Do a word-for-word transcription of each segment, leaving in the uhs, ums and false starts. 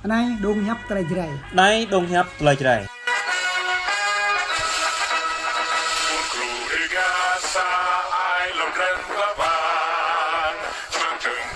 Anai dong hiăp tơlơi Jrai. Anai dong hiăp tơlơi Jrai.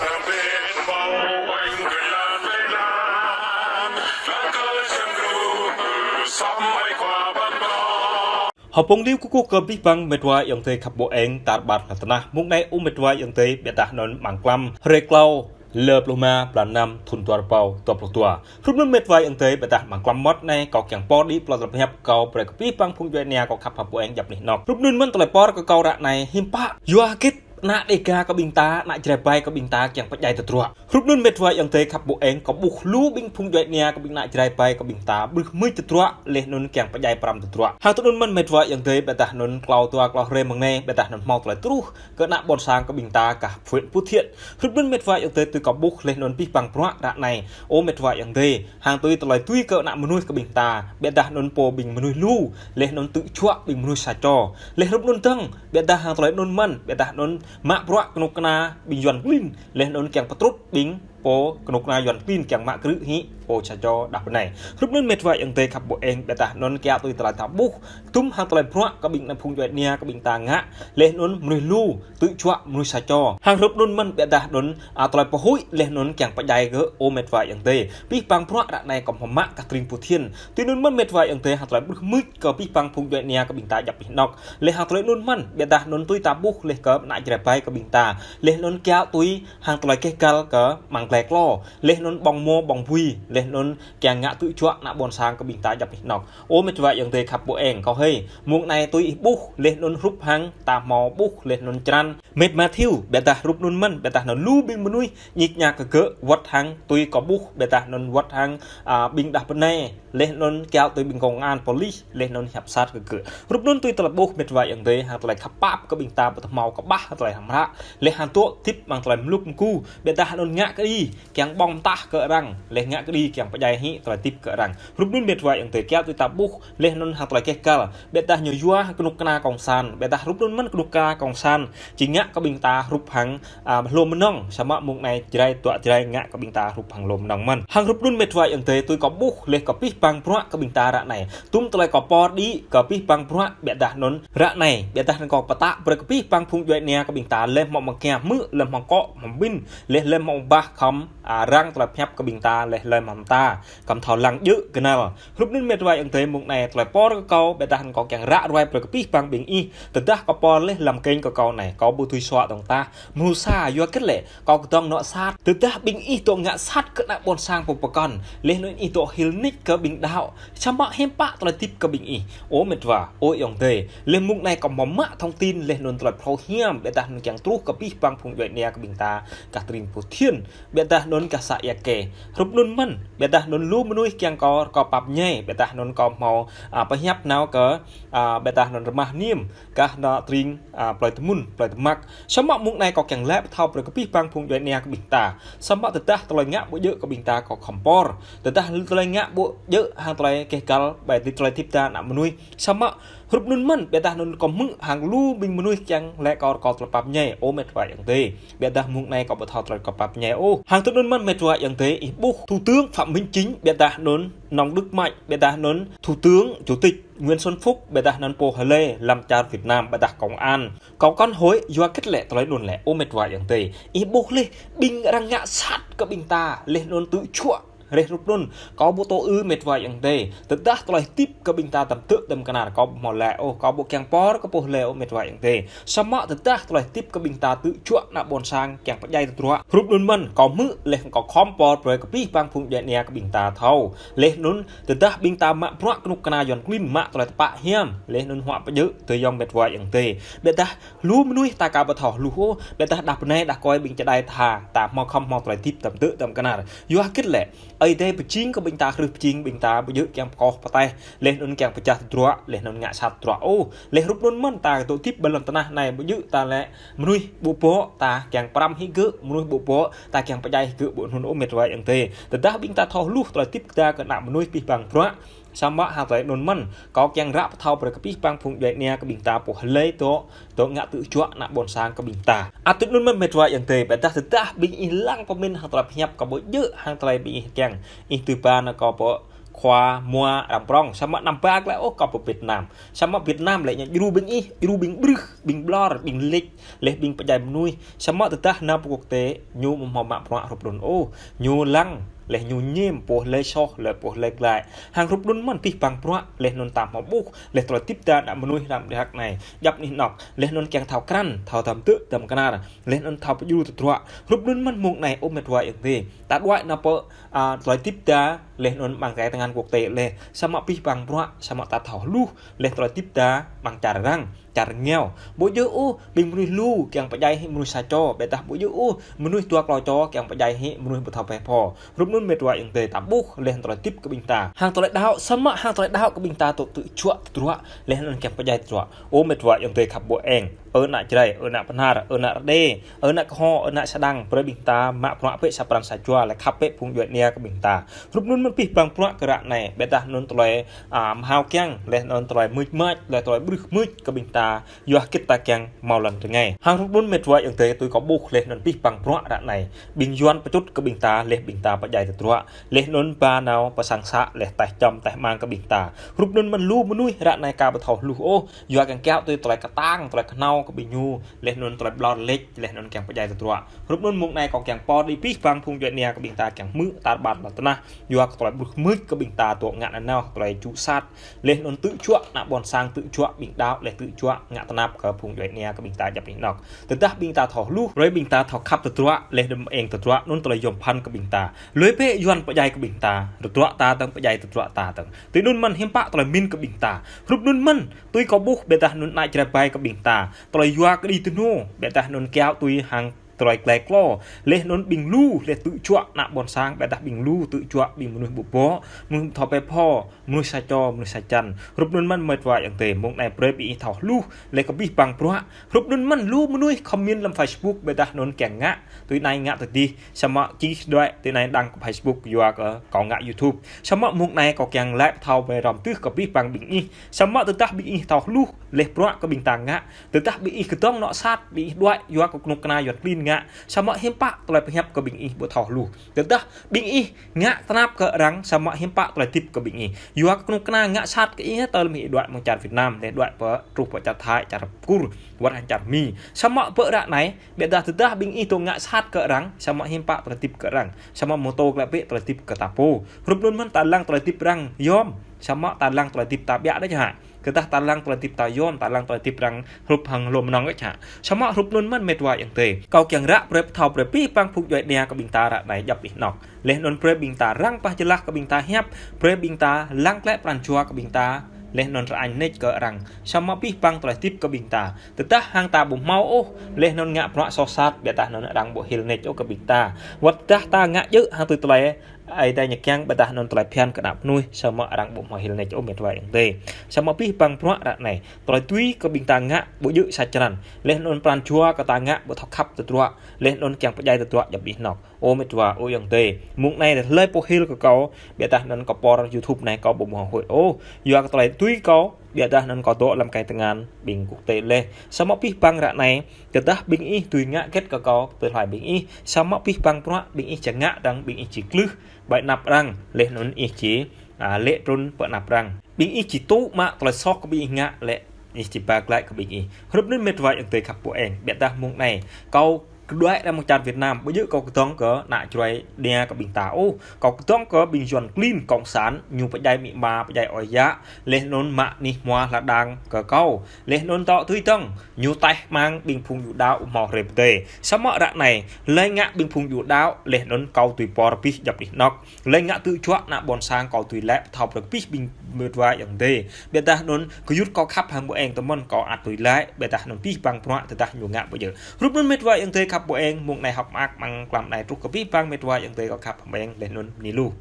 Hơpung liu kơkuh kơ abih bang mĕt wa ayŏng adơi khăp ƀô̆ eng tar ƀar lŏn tơnah. Mông anai ơ mĕt wa ayŏng adơi, ƀiădah anŭn mlam klăm, hrơi klâo, lơ pluh rơma, blan năm, thun dua rơbâo dua pluh dua. Hrup anŭn mĕt wa ayŏng adơi, ƀiădah mlam klăm mơ̆t anai, kâo kiăng pơr đĭ tơlơi pơhiăp kâo brơi kơ abih bang phung djuai ania kâo khăp hơpung eng djŏp anih anŏk. Hrup anŭn mơ̆n tơlơi pơr kơ kâo ră anai hiư̆m pă. Yua hơgĕt ană Đêga kơ ƀing ta, ană Jrai ƀai kơ ƀing ta kiăng pơdjai tơdruă. Hrup anŭn mĕt wa ayŏng adơi khăp ƀô̆ eng, kâo ƀuh lu ƀing phung djuai ania kơ ƀing ană Jrai ƀai kơ ƀing ta, brưh mưč tơdruă, laih anŭn kiăng pơdjai pơrăm tơdruă. Hăng tui anŭn mơ̆n mĕt wa ayŏng adơi, ƀiădah anŭn klâo dua klâo hrơi mơ̆ng anai, ƀiădah anŭn hmâo tơlơi truh kơ ană ƀôn sang kơ ƀing ta gah huyện Phú Thiện. Hrup anŭn mĕt wa ayŏng adơi, tui kâo ƀuh laih anŭn abih bang bruă ră anai, ơ mĕt wa ayŏng adơi, hăng tui tơlơi tui kơ ană mơnuih kơ ƀing ta, ƀiădah anŭn pô ƀing mơnuih lu, laih anŭn tơčuă ƀing mơnuih sa čô. Laih hrup anŭn dơ̆ng, ƀiădah hăng tơlơi anŭn mơ̆n, ƀiădah anŭn mă bruă kơnuk kơna ƀing Yuan klin, laih anŭn kiăng pơtrŭt ƀing pô kơnuk kơna Yuan klin kiăng mă krư̆ hĭ pô sa čô đah bơnai. Hrup anŭn mĕt wa ayŏng adơi khăp ƀô̆ eng, ƀiădah anŭn kiaŏ tui tơlơi ta ƀuh, tum hăng tơlơi bruă kơ ƀing ană phung djuai ania kơ ƀing ta ngă, laih anŭn mơnuih lu tơčuă mơnuih sa čô. Hăng hrup anŭn mơ̆n ƀiădah anŭn, a, tơlơi pơhuĭ laih anŭn kiăng pơdjai gơ̆ ơ mĕt wa ayŏng adơi. Abih bang bruă ră anai kâo hmâo mă gah tring Phú Thiện. Tui anŭn mơ̆n mĕt wa ayŏng adơi, hăng tơlơi brưh mưč kơ abih bang phung djuai ania kơ ƀing ta djŏp anih anŏk. Laih hăng tơlơi anŭn mơ̆n, ƀiădah anŭn tui ta ƀuh laih kơ ană Jrai ƀai kơ ƀing ta. Laih anŭn kiaŏ tui hăng tơlơi keh găl kơ mlam glai klô. Laih anŭn ƀơ̆ng mô ƀơ̆ng bui. Laih anŭn kiăng ngă tơčuă ană ƀôn sang kơ ƀing ta djŏp anih anŏk. Ơ mĕt wa ayŏng adơi khăp ƀô̆ eng, kâo hơi. Mông anai tui ih ƀuh, laih anŭn hrup hăng ta hmâo ƀuh, laih anŭn črăn mĕt Mathiu, ƀiădah hrup anŭn mơ̆n, ƀiădah anŭn lu ƀing mơnuih ñik ñak kơ gơ̆, wơ̆t hăng tui kâo ƀuh, ƀiădah anŭn wơ̆t hăng, a, ƀing đah bơnai, laih anŭn kiaŏ tui ƀing công an, polis, laih anŭn hiăp sat kơ gơ̆. Hrup anŭn tui tơlơi ƀuh mĕt wa ayŏng adơi, hăng tơlơi khăp pap kơ ƀing ta ƀu hmâo kơƀah tơlơi hrăm hră, laih hăng tŏ tip mơ̆ng tơlơi mlŭk mgu, ƀiădah anŭn ngă kơđi kiăng ƀơ̆ng mơtah kơ arăng, laih ngă kơđi kiăng pơdjai hĭ tơlơi tip kơ arăng. Hrup anŭn mĕt wa ayŏng adơi, kiaŏ tui ta ƀuh, laih anŭn hăng tơlơi keh găl, ƀiădah ñu yua kơnuk kơna kông san, ƀiădah hrup anŭn mơ̆n kơnuk kơna kông san či ngă kơ ƀing ta hrup hăng, a, hlô mơnơ̆ng, samơ̆ mông anai Jrai, tơčuă Jrai ngă kơ ƀing ta hrup hăng hlô mơnơ̆ng mơ̆n. Hăng hrup anŭn mĕt wa ayŏng adơi, tui kâo ƀuh laih kơ abih bang bruă kơ ƀing ta ră anai. Tum tơlơi kâo pơr đĭ kơ abih bang bruă ƀiădah anŭn ră anai, ƀiădah anŭn kâo pơtă brơi kơ abih bang phung djuai ania kơ ƀing ta laih hmâo mơ̆ng kiăng hmư̆, laih hmâo kŏ, hmâo ƀĭn, laih laih hmâo ƀah khŏm, a, răng tơlơi pơhiăp kơ ƀing ta, laih laih hmâo mơta, khŏm thâo lăng djơ̆ kơnăl. Hrup anŭn mĕt wa ayŏng adơi, mông anai tơlơi pơr kơ kâo, ƀiădah anŭn kâo kiăng ră ruai brơi kơ abih bang ƀing ih, tơdah kâo pơr laih lăm kênh kơ kâo anai, kâo ƀu tui sua dong tah. Mơ̆ sa, yua hơgĕt lĕ, kâo kơdŏng anŏ sat, tơdah ƀing ih dŏ ngă sat kơ ană ƀôn sang pô pơkŏn, laih anŭn ih dŏ hil nik kơ ƀing đaŏ, samơ̆ hiư̆m pă tơlơi tip kơ ƀing ih. Ơ mĕt wa, ơ ayŏng adơi, laih mông anai kâo hmâo mă thông tin, laih anŭn tơlơi phrâo hiam, ƀiădah anŭn kiăng truh kơ abih bang phung djuai ania kơ ƀing ta gah tring Phú Thiện, ƀiădah anŭn gah să Ia Ke. Hrup anŭn mơ̆n, ƀiădah anŭn lu mơnuih kiăng kâo, kâo pap ñai, ƀiădah anŭn kâo hmâo, a, pơhiăp nao kơ, a, ƀiădah anŭn rơmah niêm, gah anŏ tring, a, plơi Tơmun, plơi Tơmăk. Samơ̆ mông anai kâo kiăng laĭ pơthâo brơi kơ abih bang phung djuai ania kơ ƀing ta. Samơ̆ tơdah tơlơi ngă ƀu djơ̆ kơ ƀing ta kâo khŏm pơr. Tơdah tơlơi ngă ƀu djơ̆ hăng tơlơi keh găl, ƀai tui tơlơi tip ta ană mơnuih. Samơ̆ hrup anŭn mơ̆n, ƀiădah anŭn kâo hmư̆ hăng lu ƀing mơnuih kiăng laĭ kâo, kâo tơlơi pap ñai, ơ mĕt wa ayŏng adơi. Ƀiădah mông anai kâo ƀu thâo tơlơi kâo pap ñai ôh. Hăng tui anŭn mơ̆n mĕt wa ayŏng adơi, ih ƀuh Thủ tướng Phạm Minh Chính, ƀiădah anŭn Nông Đức Mạnh, ƀiădah anŭn Thủ tướng Chủ tịch Nguyễn Xuân Phúc, ƀiădah anŭn pô hlơi lăm čar Việt Nam, ƀiădah công an. Kâo kŏn hơi, yua hơgĕt lĕ tơlơi anŭn lĕ, ơ mĕt wa ayŏng adơi. Ih ƀuh laih, ƀing arăng ngă sat kơ ƀing ta, laih anŭn tơčuă rĕh hrup anŭn, kâo ƀu tŏ ư mĕt wa ayŏng adơi. Tơdah tơlơi tip kơ ƀing ta tăm tơ̆ tăm kơnar, kâo ƀu hmâo laĭ ôh, kâo ƀu kiăng pơr kơ pô hlơi ôh mĕt wa ayŏng adơi. Samơ̆ tơdah tơlơi tip kơ ƀing ta tơčuă ană ƀôn sang kiăng pơdjai tơdruă. Hrup anŭn mơ̆n, kâo hmư̆ laih kâo khŏm pơr brơi kơ abih bang phung djuai ania kơ ƀing ta thâo. Laih anŭn, tơdah ƀing ta mă bruă kơnuk kơna Yuan klin mă tơlơi tơpă hiam. Laih anŭn huă pơdjơ̆ tơ yŏng mĕt wa ayŏng adơi. Ƀiădah lu mơnuih ta aka ƀu thâo hluh ôh, ƀiădah đah bơnai đah kơwai ƀing čơđai tha, ta hmâo khŏm hmâo tơlơi tip tăm tơ̆ tăm kơnar. Yua hơgĕt lĕ, Ơi Adai pơjing kơ ƀing ta, hrih pơjing ƀing ta, ƀu djơ̆ kiăng pơkoh pơteh, laih anŭn kiăng pơčah tơdruă, laih anŭn ngă sat tơdruă ôh. Laih hrup anŭn mơ̆n ta dŏ hơdip ƀơi lŏn tơnah anai, ƀu djơ̆ ta lĕ mơnuih ƀu ƀô̆, ta kiăng pơrăm hĭ gơ̆, mơnuih ƀu ƀô̆, ta kiăng pơdjai hĭ gơ̆ ƀu anŭn ôh mĕt wa ayŏng adơi. Tơdah ƀing ta thâo hluh tơlơi tip kơ ta kơ ană mơnuih abih bang bruă, Samơ̆ hăng tơlơi anŭn mơ̆n, kâo kiăng ră pơthâo brơi kơ abih bang phung djuai ania kơ ƀing ta pô hlơi dŏ, dŏ ngă tơjuă ană ƀôn sang kơ ƀing ta. Ăt tui anŭn mơ̆n met wa ayŏng adơi, ƀôdah tơdah ƀing ih lăng pơmĭn hăng tơlơi pơhiăp kâo ƀu djơ̆ hăng tơlơi ƀing ih kiăng. Ih tui ba nao kâo pơ khua mua răm prong, samơ̆ anăm ba glaĭ ôh kâo pơ Việt Nam. Samơ̆ Việt Nam lĕ ñu djru ƀing ih, djru ƀing brưh, ƀing ƀlŏr, ƀing lĕč, leh ƀing pơdjai mơnuih. Samơ̆ tơdah nao pơ quốc tế, ñu ƀu hmâo mă bruă hrup anŭn ôh. Ñu lăng, leh ñu ñem, pô hlơi soh, leh pô hlơi glaĭ. Hăng hrup anŭn mơ̆n abih bang bruă, leh anŭn ta hmâo ƀuh, leh tơlơi hơdip ta ană mơnuih răm rơhak anai. Djăp anih anŏk, leh anŭn kiăng thâo krăn, thâo tơm tơ̆, tơm kơnar, leh anŭn thâo pơdjru tơdruă. Hrup anŭn mơ̆n mông anai ơ met wa ayŏng adơi. Ta đuaĭ nao pơ, a, tơlơi hơdip ta, leh anŭn ƀăng gai tơngan quốc tế leh. Samơ̆ abih bang bruă, samơ̆ ta thâo hluh, leh tơlơi hơdip ta, ƀăng čar arăng, čar rơngiao. Ƀu djơ̆ ôh, ƀing mơnuih lu, kiăng pơdjai hĭ mơnuih sa čô, ƀôdah ƀu djơ̆ ôh, mơnuih dua klâo čô, kiăng pơdjai hĭ mơnuih ƀu thâo pơpho. Hrup anŭn met wa ayŏng adơi ta ƀuh, leh tơlơi hơdip kơ ƀing ta. Hăng tơlơi đaŏ, samơ̆ hăng tơlơi đaŏ kơ ƀing ta dŏ tơjuă tơdruă, leh anŭn kiăng pơdjai tơdruă. Ơ met wa ayŏng adơi khăp ƀu eng, ơ ană Jrai, ơ ană Bahnar, ơ ană Rơđê, ơ ană Kơho, ơ ană Sêdang, brơi ƀing ta mă bruă bĕ sa pran sa jua, leh khăp bĕ phung djuai ania kơ ƀing ta. Hrup anŭn mơ̆n abih bang bruă kơ ră anai, ƀôdah anŭn tơlơi, a, mơhao kiăng, leh anŭn tơlơi mưč mač, leh tơlơi brưh mưč kơ ƀing ta, yua hơget ta kiăng hmâo lŏn rơngai. Hăng hrup anŭn met wa ayŏng adơi tui kâo ƀuh leh anŭn abih bang bruă ră anai. Ƀing Yuan pơčŭt kơ ƀing ta, leh ƀing ta pơdjai tơdruă. Leh anŭn ba nao pơ sang să, leh taih čăm, taih mang kơ ƀing ta. Hrup anŭn mơ̆n lu mơnuih ră anai ka ƀu thâo hluh ôh. Yua kiăng kiaŏ tui tơlơi kơtang, tơlơi kơhnâo kơ ƀing ñu. Leh anŭn tơlơi ƀlŏr lĕč, leh anŭn kiăng pơdjai tơdruă. Hrup anŭn mông anai kâo kiăng pơđĭ abih bang phung djuai ania kơ ƀing ta kiăng hmư̆ tar ƀar lŏn tơnah. Yua kơ tơlơi brưh mưč kơ ƀing ta dŏ ngă nanao, tơlơi tơjuă sat. Leh anŭn tơjuă ană ƀôn sang, tơjuă ƀing đaŏ, leh tơjuă ngă tơnap kơ phung djuai ania kơ ƀing ta djăp anih anŏk. Tơdah ƀing ta thâo hluh, brơi ƀing ta thâo khăp tơdruă, leh đăm eng tơdruă, anŭn tơlơi yôm phăn kơ ƀing ta. Lui bĕ Yuan pơdjai kơ ƀing ta, tơdruă ta dơ̆ng pơdjai tơdruă ta dơ̆ng. Tui anŭn mơ̆n hiư̆m pă tơlơi min kơ ƀing ta. Hrup anŭn mơ̆n, tui kâo ƀuh ƀôdah anŭn ană Jrai ƀai kơ ƀing ta. Tơlơi yua kơđi tơhnu, ƀôdah anŭn kiaŏ tui hăng tơlơi glai klô, leh anŭn ƀing lu, leh tơjuă ană ƀôn sang, ƀôdah ƀing lu, tơjuă ƀing mơnuih ƀu ƀô̆, mơnuih thâo pơpho, mơnuih sa čô, mơnuih sa čăn. Hrup anŭn mơ̆n met wa ayŏng adơi, mông anai brơi ƀing ih thâo hluh, leh kơ abih bang bruă. Hrup anŭn mơ̆n lu mơnuih comment lăm Facebook, ƀôdah anŭn kiăng ngă, tui anai ngă tơdih, samơ̆ čih đuaĭ, tui anai đăng kơ Facebook, yua kơ kâo ngă YouTube. Samơ̆ mông anai kâo kiăng laĭ pơthâo brơi răm tưh kơ abih bang ƀing ih. Samơ̆ tơdah ƀing ih thâo hluh, leh bruă kơ ƀing ta ngă, tơdah ƀing ih kơdŏng anŏ sat, ƀing ih đuaĭ yua kơ kơnuk kơna Yuan klin ngă, samơ̆ hiư̆m pă tơlơi pơhiăp kơ ƀing ih ƀu thâo hluh. Tơdah ƀing ih ngă tơnap kơ arăng, samơ̆ hiư̆m pă tơlơi hơdip kơ ƀing ih. Yua kơ kơnuk kơna ngă sat kơ ih, tơl mơ̆ ih đuaĭ mơ̆ng čar Việt Nam, leh đuaĭ pơ truh pơ čar Thái, čar Kur, wơ̆t hăng čar Mi. Samơ̆ pơ ră anai, ƀôdah tơdah ƀing ih dŏ ngă sat kơ arăng, samơ̆ hiư̆m pă tơlơi hơdip kơ arăng. Samơ̆ mơ̆ tŏ glaĭ bĕ tơlơi hơdip kơ ta pô. Hrup anŭn mơ̆n ta lăng tơlơi hơdip arăng yôm, samơ̆ ta lăng tơlơi hơdip ta ƀiă đôč hă. Tơdah ta lăng tơlơi hơdip ta yôm, ta lăng tơlơi hơdip arăng hrup hăng hlô mơnơ̆ng đôč hă. Samơ̆ hrup anŭn mơ̆n met wa ayŏng adơi. Kâo kiăng ră brơi pơthâo brơi abih bang phung djuai ania kơ ƀing ta ră anai djăp anih anŏk. Leh anŭn brơi ƀing ta răng pah jơlah kơ ƀing ta hiăp, brơi ƀing ta lăng glaĭ pran jua kơ ƀing ta, leh anŭn rơañ nĕč kơ arăng. Samơ̆ abih bang tơlơi hơdip kơ ƀing ta. Tơdah hăng ta ƀu hmâo ôh, leh anŭn ngă bruă soh sat, ƀôdah anŭn arăng ƀu hil nĕč ôh kơ ƀing ta. Wơ̆t tơdah ta ngă djơ̆ hăng tui tơlơi Ơi Adai ñu kiăng ƀôdah anŭn tơlơi phiăn kơ ană mơnuih, samơ̆ arăng ƀu hmâo hil nĕč ôh met wa ayŏng adơi. Samơ̆ abih bang bruă ră anai, tơlơi tui kơ ƀing ta ngă ƀu djơ̆ sa črăn. Leh anŭn pran jua kơ ta ngă ƀu thâo khăp tơdruă. Leh anŭn kiăng pơdjai tơdruă djăp anih anŏk. Ơ met wa, ơ ayŏng adơi. Mông anai hlơi pô hil kơ kâo, ƀôdah anŭn kơ por YouTube anai kâo ƀu hmâo huĭ ôh. Yua kơ tơlơi tui kâo, ƀôdah anŭn kâo dŏ lăm kai tơngan ƀing quốc tế leh. Samơ̆ abih bang ră anai, tơdah ƀing ih tui ngă hơget kơ kâo, tui hlai ƀing ih. Samơ̆ abih bang bruă ƀing ih či ngă dơ̆ng ƀing ih či klưh ƀơi anăp arăng, leh anŭn ih či, a, lĕ trŭn pơ anăp arăng. Ƀing ih či tŭ mă tơlơi soh kơ ƀing ih ngă lĕ ih či ba glaĭ kơ ƀing ih. Hrup anŭn met wa ayŏng adơi khăp ƀu eng. Ƀôdah mông anai, kâo kơ đuaĭ ra mơ̆ng čar Việt Nam, ƀu djơ̆ kâo kơdŏng kơ ană Jrai ania kơ ƀing ta ôh. Kâo kơdŏng kơ ƀing Yuan klin cộng sản, ñu pơdjai amĭ ama, pơdjai ơi yă, leh anŭn mă anih hmua hla đang kơ kâo. Leh anŭn tŏ tui dơ̆ng, ñu taih mang ƀing phung djuai đaŏ ƀu hmâo hrơi pơdai. Samơ̆ ră anai, leh ngă ƀing phung djuai đaŏ, leh anŭn kâo tui por abih djăp anih anŏk. Leh ngă tơjuă ană ƀôn sang kâo tui lĕ pơthâo brơi kơ abih bang met wa ayŏng adơi. Ƀôdah anŭn gơyut kâo khăp hăng ƀu eng tơmơ̆n kâo ăt tui lĕ, ƀôdah anŭn abih bang bruă tơdah ñu ngă ƀu djơ̆. Hrup anŭn met wa ayŏng adơi khăp ƀu eng, mông anai hơ̆k mơak mơ̆ng tlam anai truh kơ abih bang met wa ayŏng adơi kâo khăp hăng ƀu eng leh anŭn bơni lu.